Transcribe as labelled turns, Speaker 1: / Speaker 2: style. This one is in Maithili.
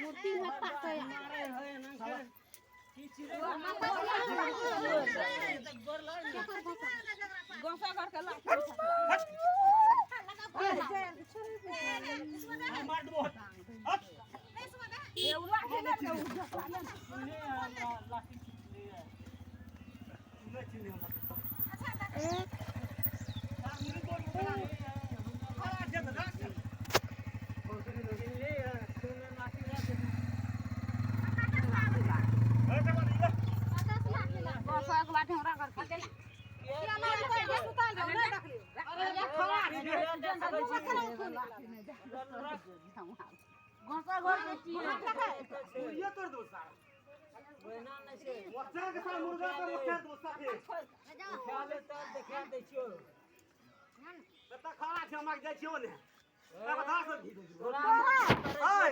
Speaker 1: मूर्ति में ताकै
Speaker 2: मार दो हट। मुर्गिया तोड़ दो सारा। बच्चा के साथ मुर्गा के बच्चा दो साथे। कत्ता खड़ा छै, हमरा के जाइ छियौ ने। तब आधार से घी दै छियौ। ओइ।